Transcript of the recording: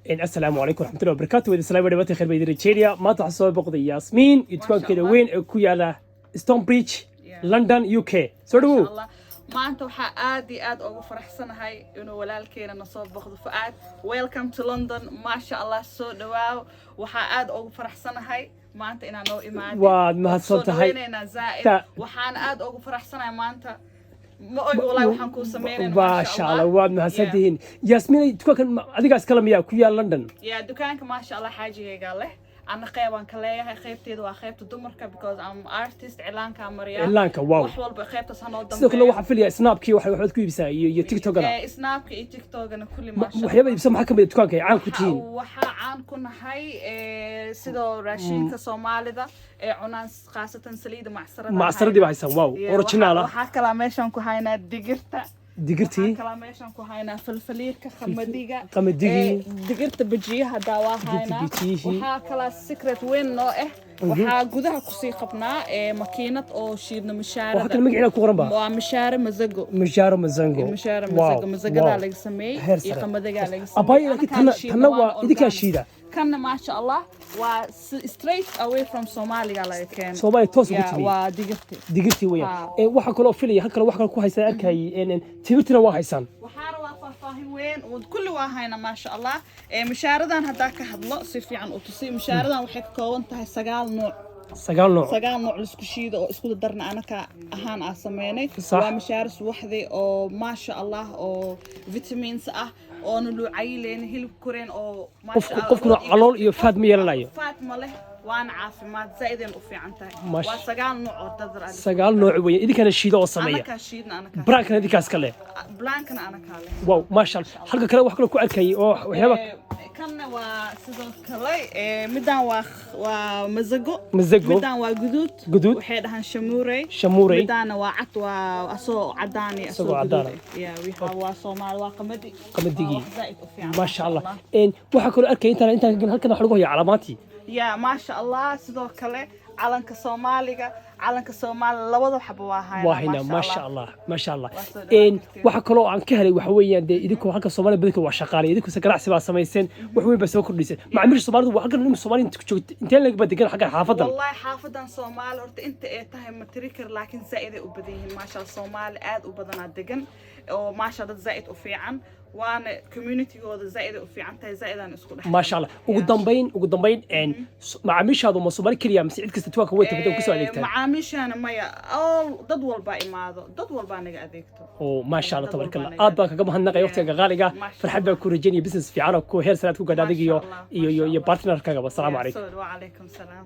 Asalaamu calaykum waraxmatullahi wabarakaatu. Wada salaam dhawaatay, khayr baa idin rajeynaya. Maanta waxaa soo boqday Yaasmiin iyo dukaankeeda weyn ee ku yaala Stonebridge, London, UK. Soo dhawow. Masha Allah. Maanta waxaa aad iyo aad ugu faraxsanahay inuu walaalkeena na soo boqdo, Fuaad. Welcome to London. Maasha Allah, soo dhawaaw. Waxaa aad ugu faraxsanahay maanta inaa noo imaadin. Waad mahadsan Soo tahay. dhaweynaynaa zaaid. Waxaan aad ugu faraxsanahay maanta, ma ogi wallahi waxaan kuu sameynayna. Maasha Allah, waad mahadsan tihiin. Yaasmiin, dukaankan adigaas kale miyaa ku yaala London? Yeah, dukaanka, maasha Allah, xaajigaygaa leh, ana qeybaan ka leeyahay. Qeybteeda waa qeybta dumarka because I'm artist, cilaankaa mariyaa. Cilaanka, wow. Wax walba qeybtaas hanoo. Sidoo kale waxaa filaya Snapkii waxaad ku iibsaa iyo TikTokana. Snapka iyo TikTokana kulli, maasha. Waxyaaba iibsa maxaa ka mid ah dukaanka ay caan ku tihiin? Waxaa caan ku nahay sidoo raashinka Soomaalida ee cunaan, khaasatan saliida macsarada. Macsaradii baa haysaan, wow, original ah. Waxaa kalaa meeshan ku haynaa digirta. Digirtii. Waxaa kalaa meeshan ku haynaa falfaliirka, qamadiga. Qamadigii. Digirta bajiyaha daawaa haynaa. Bajiyihii. Waxaa kalaa secret weyn noo ah, waxaa gudaha kusii qabnaa makiinad oo shiidno mishaarada. Waxaa kale magaciina ku qoran ba? Waa mishaare mazago. Mishaaro mazango. Mishaare mazago, mazagadaa laga sameeyey Heer iyo sare. qamadigaa laga sameeyey. Abaayo, laakiin Anakaa shiidno, tanna waana waa idinkaa organic. shiida. Kanna, maasha Allah, waa straight away from Soomaaliga laga keenay. Soomaaliya toos ugu Yeah, timi. waa digirti. Digirtii weeyaan. Haa. Waxaa kaloo filaya halkale wax kale ku haysaan arkayay, timirtina waa haysaan. Waxaa rabaa faahfaahin weyn oo kulli waa hayna, maasha Allah. Mishaaradan haddaa ka hadlo, si fiican u tusi. Mishaaradan waxay ka kooban tahay sagaal nooc. Sagaal nooc. Sagaal nooc laisku shiido oo isku darna anaka ahaan aa sameynay. Waa mishaaro subaxdii oo, maasha Allah, oo vitamins ah, oona loo cayileyn, hilib koreen oo maasha Allah. Qofkuna calool iyo fat ma yeelanayo. Fat ma leh, waana caafimaad zaaideen u fiican tahay. Waa sagaal nooc oo dadar ah. Sagaal nooc weeye, idinkana shiido oo sameeya. Anakaa shiidna, anakaa. Brandkana idinkaas ka leh. Brandkana anakaa leh. Wow, maasha Allah. Halka kale wax kale ku arkayay oo waxyaaba. Kanna waa sidoo kale, midaan waa mazago. Mazago. Midaan waa guduud. Guduud. Waxay dhahaan shamuurey. Shamuurey. Midaana waa cad, waa asoo cadaan iyo asoo Isagoo cadaan. guduud ah. Yeah, we have, waa Soomaali, waa qamadi. Qamadigii. Waa wax zaa'id u fiican. Maasha Allah. Waxaa kaloo arkay intaan halkan wax lagu hayo calaamaantii. Yeah, maasha Allah, sidoo kale calanka Soomaaliga, calanka Soomaaliya, labada xabo waa haynaa. Waa haynaa, maasha Allah, maasha Allah. Waa soo dhawaan kartiin. Waxa kaloo aan ka helay waxa weeyaan, dee idinkoo halka Soomaaliya badanka waa shaqaalay, idinkuse ganacsi baa samayseen, wax weyn baa soo kordhiseen. Macaamiisha Soomaalidu waa halkan in Soomaaliya inta ku joogto, inteen laga degan xagga xaafadan? Wallahi, xaafadan Soomaali horta inta ay tahay ma tiri kar, laakiin zaa'id ay u badan yihiin, maasha Allah. Soomaali aad u badanaa degan oo, maasha, dad zaa'id u fiican, waana communitygooda zaa'id ay u fiican tahay, zaa'idaan isku dhex. Maasha Allah. Ugu dambayn, macaamiishaadu ma Soomaali keliya mise cid kasta tuwaanka way tagto kusoo adeegtaan? Macaamiishana maya, all, dad walbaa imaado, dad walbaa naga adeegto. Oo maasha Allah, Dad tabaraka walbaa Allah. naga Aad baan kaga mahadnaqaya waqtiga qaaliga. Maasha Farxad baan ku rajaynaya business fiican oo ku heer sanaad ku gaadha adiga iyo Maasha Allah, iyo maasha iyo Allah. partnerkaaga. Asalaamu calaykum. Wacalaykum salaam.